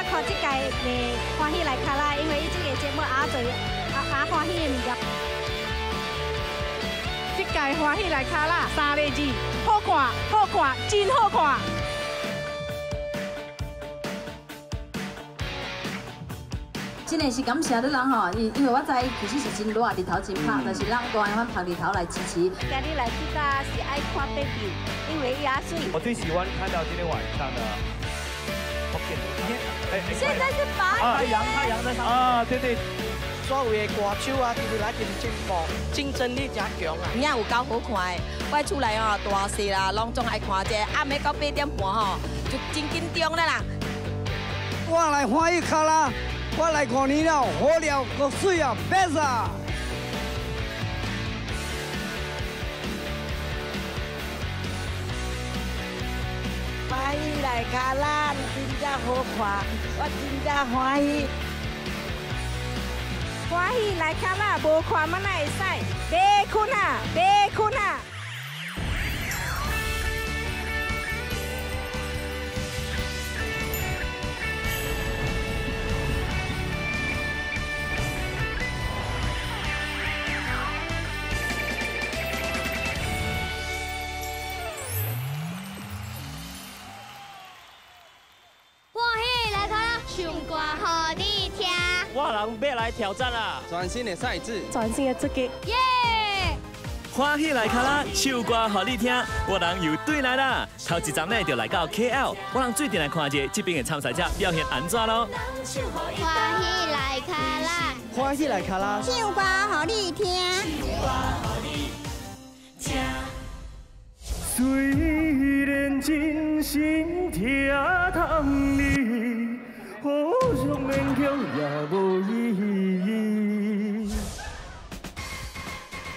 看這屆的歡喜來敲啦，因為伊這個節目也濟也歡喜的物件。這屆歡喜來敲啦，三個字，好看，好看，真好看。真的是感謝你人吼，因為我知其實是真熱，日頭真曬，但是咱大款曬日頭來支持。今日來這搭是愛看 baby，因為伊也媠。我最喜歡看到今天晚上的。現在是8太陽，太陽在上啊，對對。所有的歌手啊，都來真進步，競爭力真強啊。影有夠好看的，我厝內哦，大細啦，攏總愛看這個，暗暝到8點半吼，就真緊張咧啦。我來歡喜敲啦，我來5年了，好了，閣媠啊，best 啊！歡喜來敲啦，真正好看，我真正歡喜。歡喜來敲啦，無看嘛哪會使？別睏啊，別睏啊！歡喜來敲啦，唱歌予你聽。我人欲來挑戰啦！全新的賽制，全新的出擊，耶！歡喜來敲啦，唱歌予你聽，我人又轉來啦。頭一站呢就來到 KL，我人做陣來看一下這邊的參賽者表現按怎囉。歡喜來敲啦，歡喜來敲啦，唱歌予你聽。雖然真心疼痛你，好像勉強也無意義。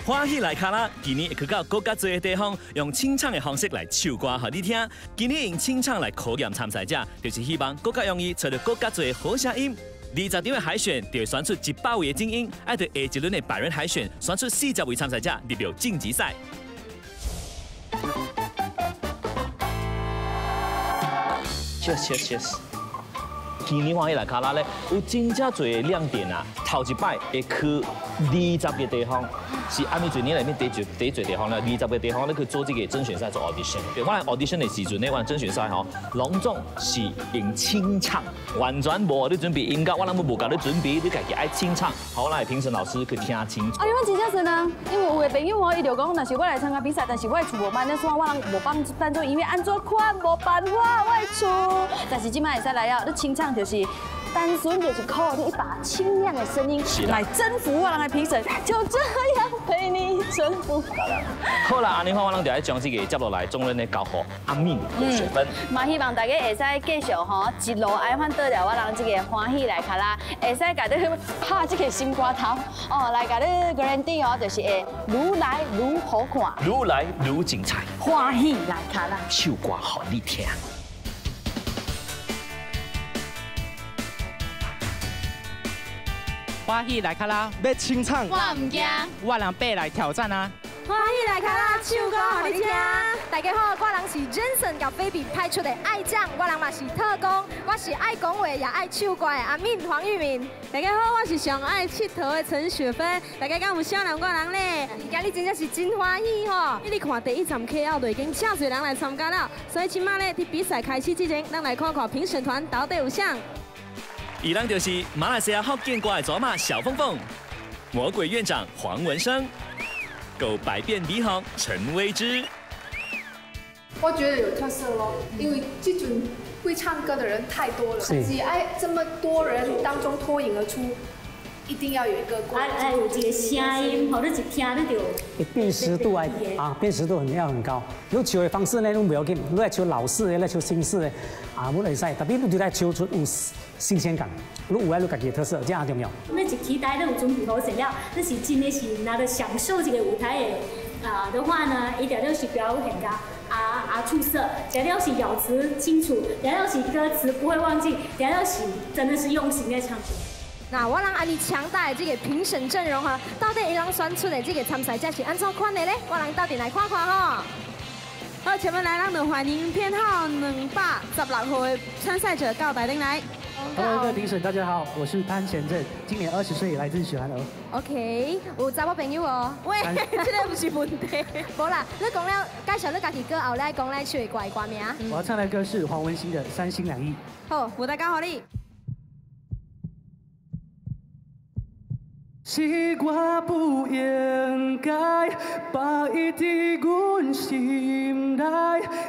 歡喜來敲啦！今年會去到閣較濟的地方，用清唱的方式來唱歌予你聽。今年用清唱來考驗參賽者，就是希望閣較容易揣著閣較濟好聲音。20場的海選就會選出100位的精英，愛佇下一輪的百人海選選出40位參賽者入到晉級賽。Cheers cheers cheers！今年歡喜來敲啦咧，有真正濟的亮點啊！頭一擺會去20個地方，是按呢濟年內面第一濟地方咧，20個地方咧去做這個甄選賽做 audition。我來 audition 的時陣咧，我甄選賽吼，攏總是用清唱，完全無你準備音樂，我攏無共你準備，你家己愛清唱。好，來評審老師去聽清楚。啊，你們真正是呢，因為有的朋友哦，伊就講，若是我來參加比賽，但是我的厝無辦，所以我人無幫伴奏音樂，按怎款無辦法，我的厝。但是這擺會使來哦，你清唱就是單純就是靠你一把清亮的聲音來征服我人的評審，就這樣被你征服。好啦，按呢款我攏就愛將這個接落來，總論咧交予阿敏胡雪芬。嘛希望大家會使繼續吼一路愛翻倒來我人這個歡喜來敲啦，會使共你拍這個心肝頭哦，來共你 guarantee 哦，就是會愈來愈好看，愈來愈精彩。歡喜來敲啦，唱歌予你聽。歡喜來敲啦，欲清唱，我毋驚，我人欲來挑戰啊！歡喜來敲啦，唱歌予你聽。大家好，我人是 Jensen 佮菲比派出的愛將，我人嘛是特工，我是愛講話也愛唱歌的阿敏黃玉敏。大家好，我是上愛𨑨迌的陳雪芬。大家敢有少人我人咧？今日真正是真歡喜吼！你看第一站 KL 就已經遮濟人來參加了，所以這擺咧，佇比賽開始之前，咱來看看評審團到底有啥。伊人就是馬來西亞福建歌的祖媽小鳳鳳，魔鬼院長黃文生，夠百變美紅陳薇芝。我覺得有特色咯，因為這陣會唱歌的人太多了，只愛這麼多人當中脫穎而出，一定要有一個。愛有一個聲音，予你一聽你就。辨識度愛啊，辨識度很要很高。你唱的方式呢，攏袂要緊，你愛唱老式的，你愛唱新式的，啊，阮會使。特別你就愛唱出有新鮮感，你有愛你家己的特色，這很重要。你一期待，你有準備好資料，你是真的是拿著享受這個舞台的啊的話呢，一定就是表現甲出色，一定是咬詞清楚，一定是歌詞不會忘記，一定是真的是用心在唱。那我人按呢強大的這個評審陣容哈，到底伊人選出的這個參賽者是按怎款的咧？我人鬥陣來看看吼。好，前面來，咱就歡迎編號216號的參賽者到台頂來。Hello，各位評審，大家好，我是潘賢正，今年20歲，來自雪蘭莪。 OK，有查某朋友哦。喂，這個不是問題。無啦，你講了介紹你家己歌後，你講來唱的歌的歌名。我要唱的歌是黃文興的《三心兩意》。好，舞台交予你。是我不應該放伊佇阮心內，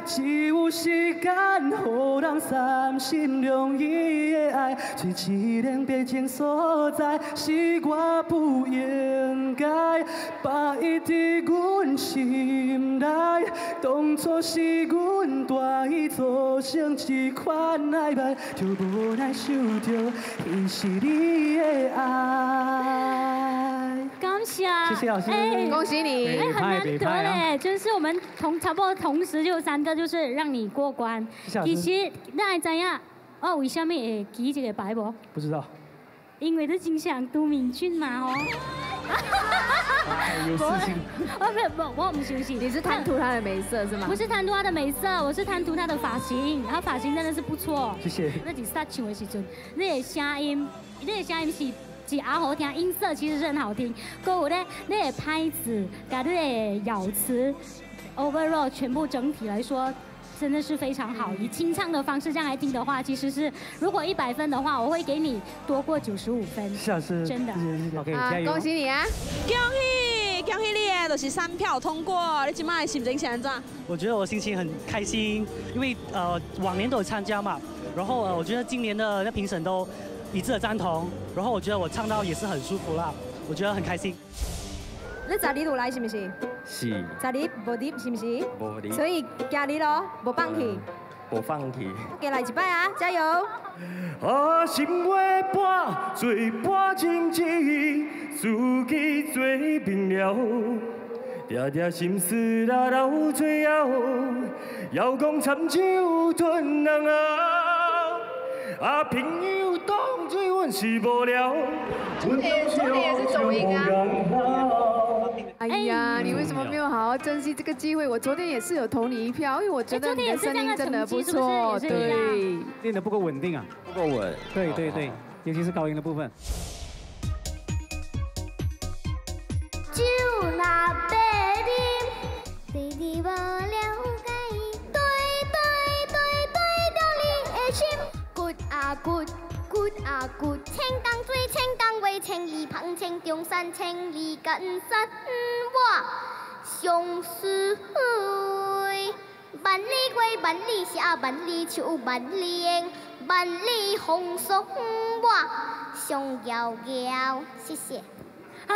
只有時間予人三心兩意的愛，做一個白情所在。是我不應該放伊佇阮心內，當初是阮大意造成這款曖昧，就無奈受著彼是你的愛。感謝，謝謝老師，哎，恭喜你，哎，很難得嘞，就是我們同差不多同時就三個，就是讓你過關。其實你愛知影，我為啥物會舉這個牌無？不知道。因為你真像都敏俊嘛，吼。有私心。我不，我唔相信。你是貪圖他的美色是嗎？不是貪圖他的美色，我是貪圖他的髮型，他髮型真的是不錯。謝謝。那是煞唱的時陣，你的聲音，你的聲音是。是也好聽，音色其實是很好聽。閣有咧，你的拍子，佮你的咬詞，overall 全部整體來說，真的是非常好。以清唱的方式這樣來聽的話，其實是如果100分的話，我會給你多過95分。下次真的。 OK，加油！恭喜你啊！恭喜恭喜你的，就是3票通過。你這擺的心情是按怎？我覺得我心情很開心，因為往年都有參加嘛，然後我覺得今年的那評審都一致的贊同，然後我覺得我唱到也是很舒服啦，我覺得很開心。你十二有來是毋是？是。十二無入是毋是？無入。所以今日咯，無放棄。無放棄。再來一擺啊！加油！啊，心話半醉半情痴，自己做朋友，定定心思來留最後，猶講參酒吞人喉，啊，朋友當作阮是無聊。昨天也是走音啊。哎呀，你為什麼沒有好好珍惜這個機會？我昨天也是有投你一票，因為我覺得你的聲音真的不錯，對。練得不夠穩定啊，不夠穩。對對對，尤其是高音的部分。酒若欲啉，對你無了解，對對對對著你的心，骨啊骨，骨啊骨，千江水，千江月，千里芳，千中山，千里江山，我相思。萬里月，萬里霞，萬里秋，萬里煙，萬里風霜，我上遙遙。謝謝。啊！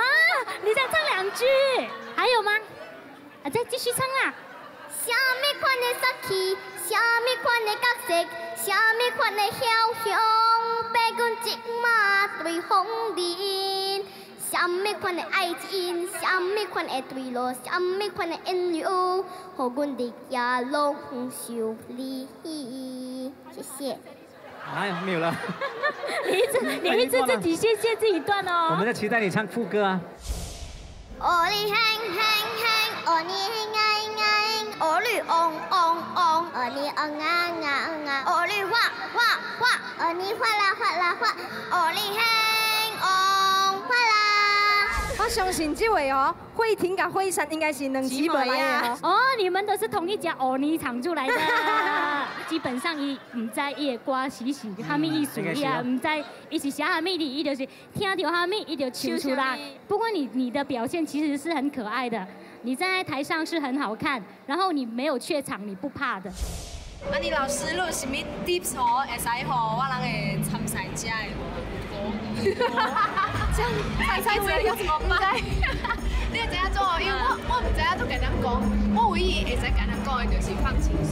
你再唱兩句，還有嗎？啊，再繼續唱啊！啥物款的殺氣，啥物款的角色，啥物款的梟雄，欲阮這馬對風鈴。啥物款的愛情，啥物款的墜落，啥物款的緣由，予阮日夜攏想你。謝謝。哎，沒有了。你一直自己先謝自己段哦。我們在期待你唱副歌啊。哦你哼哼哼，哦你愛愛，哦你嗡嗡嗡，哦你嗯啊啊啊，哦你嘩嘩嘩，哦你嘩啦嘩啦嘩，哦你哼嗡嘩啦。我相信這位哦，慧婷佮慧珊應該是兩姊妹來的哦。你們都是同一家芋泥廠出來的。基本上伊毋知伊的歌詞是啥物意思，伊也毋知伊是寫啥物字，伊就是聽著啥物，伊就唱出來。不過你的表現其實是很可愛的，你站在台上是很好看，然後你沒有怯場，你不怕的。啊，你老師，你有啥物 tips 吼，會使予我人的參賽者的無？這樣參賽者要怎麼辦？你會知影做？因為我毋知影做簡單講，我唯一會使簡單講的就是放輕鬆。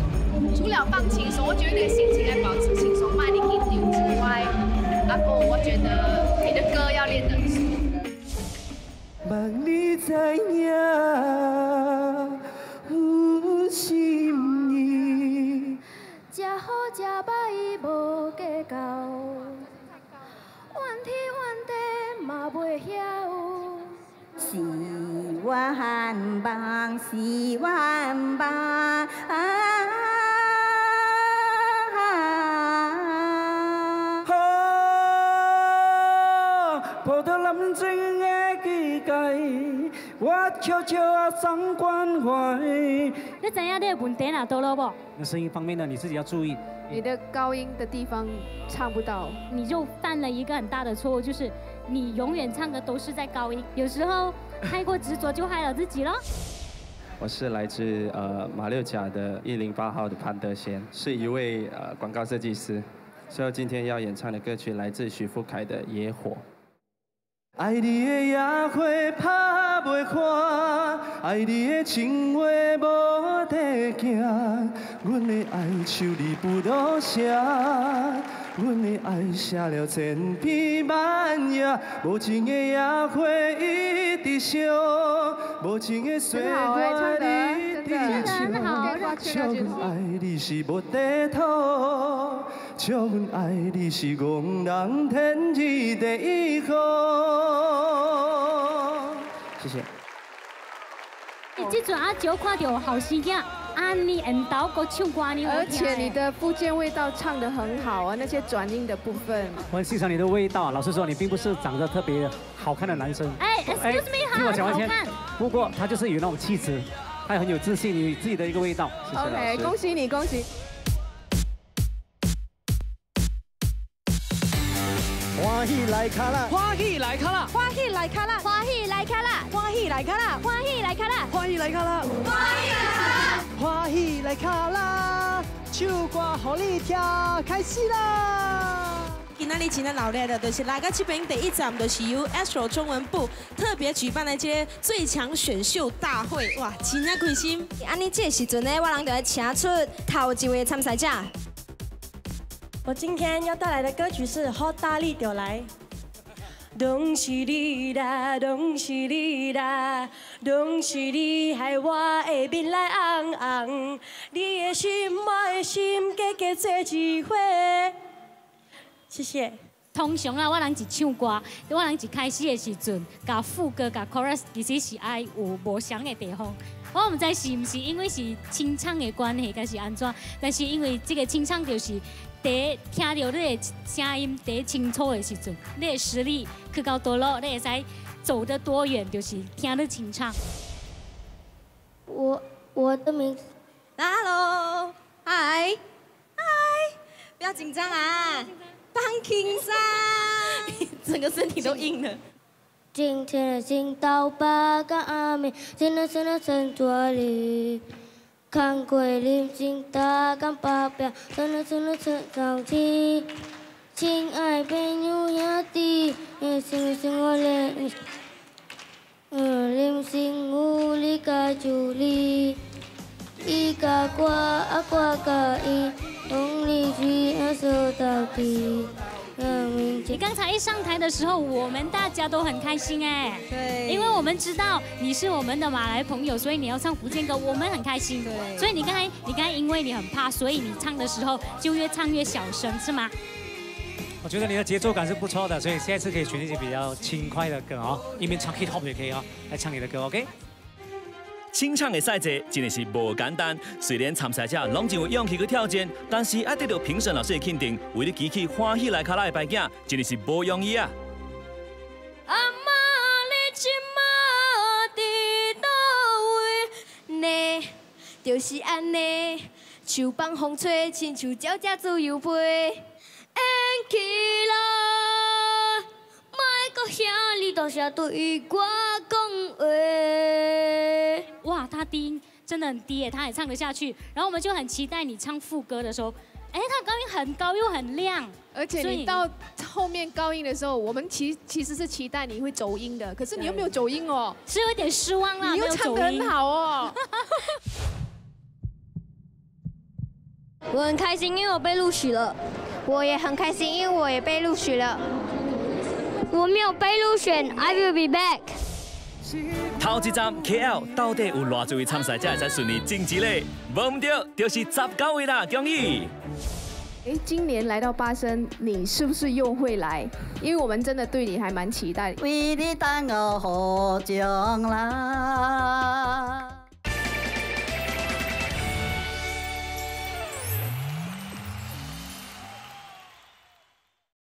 除了放輕鬆，我覺得你的心情要保持輕鬆，莫你緊張之外，啊閣，我覺得你的歌要練得熟。望你知影，有心意。食好食歹無計較，怨天怨地嘛袂曉。是願望，是願望。好。抱著南情的期待，我悄悄仔送关怀。你知影你的问题哪佗落无？那声音方面呢，你自己要注意。你的高音的地方唱不到，你就犯了一个很大的错误，就是你永远唱的都是在高音，有时候太过执着就害了自己咯。我是来自马六甲的108号的潘德贤，是一位广告设计师。所以今天要演唱的歌曲来自许富凯的《野火》。爱你的野火拍袂散，爱你的情话无地行，阮的爱像你不落写，阮的爱写了千篇万页，无情的野火一直烧，无情的岁月一直笑，笑阮爱你是无地土，笑阮爱你是戆人天字第一号。谢谢。这阵阿少看著后生囝按呢缘投阁唱歌呢，而且你的福建味道唱得很好啊，那些转音的部分。我很欣赏你的味道啊。老实说，你并不是长得特别好看的男生。哎，excuse me，听我讲完先。不过他就是有那种气质，他很有自信，有自己的一个味道。谢谢老师。 OK，恭喜你，恭喜。欢喜来卡啦！欢喜来卡啦！欢喜来卡啦！欢喜来卡啦！欢喜来卡啦！欢喜来卡啦！欢喜来卡啦！欢喜来卡啦！唱歌予你听，开始啦！今仔日真正热闹的，就是来到这边第一站，就是由 Astro 中文部特别举办的这个最强选秀大会，哇，真正开心！按呢这个时阵呢，我人就来请出头一位参赛者。我今天要带来的歌曲是《予大力就来》。拢是你啦，拢是你啦，拢是你害我的面来红红。你的心，我的心，加加做一伙。谢谢。通常啊，我人一唱歌，我人一开始的时阵，共副歌、共 chorus 其实是爱有无相的地方。我毋知是毋是因为是清唱的关系，抑是按怎，但是因为这个清唱就是第一听著你的声音第一清楚的时阵，你的实力去到佗落，你会使走得多远，就是听你清唱。我的名字，Hello，嗨，嗨，不要紧张啊，放轻松，整个身体都硬了。今天的心到八个阿妹，真的真的真着力。看过人生大干巴表，真的真的真着急。亲爱朋友兄弟，生生活咧，人生有你甲助理，伊共我啊我共伊，拢离去啊说到底。你刚才一上台的时候，我们大家都很开心哎，对，因为我们知道你是我们的马来朋友，所以你要唱福建歌，我们很开心。对，所以你刚才因为你很怕，所以你唱的时候就越唱越小声，是吗？我觉得你的节奏感是不错的，所以下一次可以选一些比较轻快的歌哦，一边唱 hip hop 也可以哦，来唱你的歌，OK？清唱的赛制真的是无简单，虽然参赛者拢真有勇气去挑战，但是爱得到评审老师的肯定，为你支起欢喜来卡啦的牌囝，真的是无容易啊！阿嬷，你这马伫佗位呢？就是按呢，树放风吹，亲像鸟只自由飞。演起来，莫阁遐尔大声对我讲话。哇，他低音真的很低耶，他也唱得下去。然后我们就很期待你唱副歌的时候，哎，他高音很高又很亮，而且你到后面高音的时候，我们其实是期待你会走音的，可是你又没有走音哦，是有点失望啦。你又唱得很好哦。我很开心，因为我被录取了。我也很开心，因为我也被录取了。我没有被入选，I will be back。头一站 KL 到底有偌济位参赛者会使顺利晋级咧？无毋对，就是19位啦，恭喜！哎，今年来到巴生，你是不是又会来？因为我们真的对你还蛮期待。为你等候将来。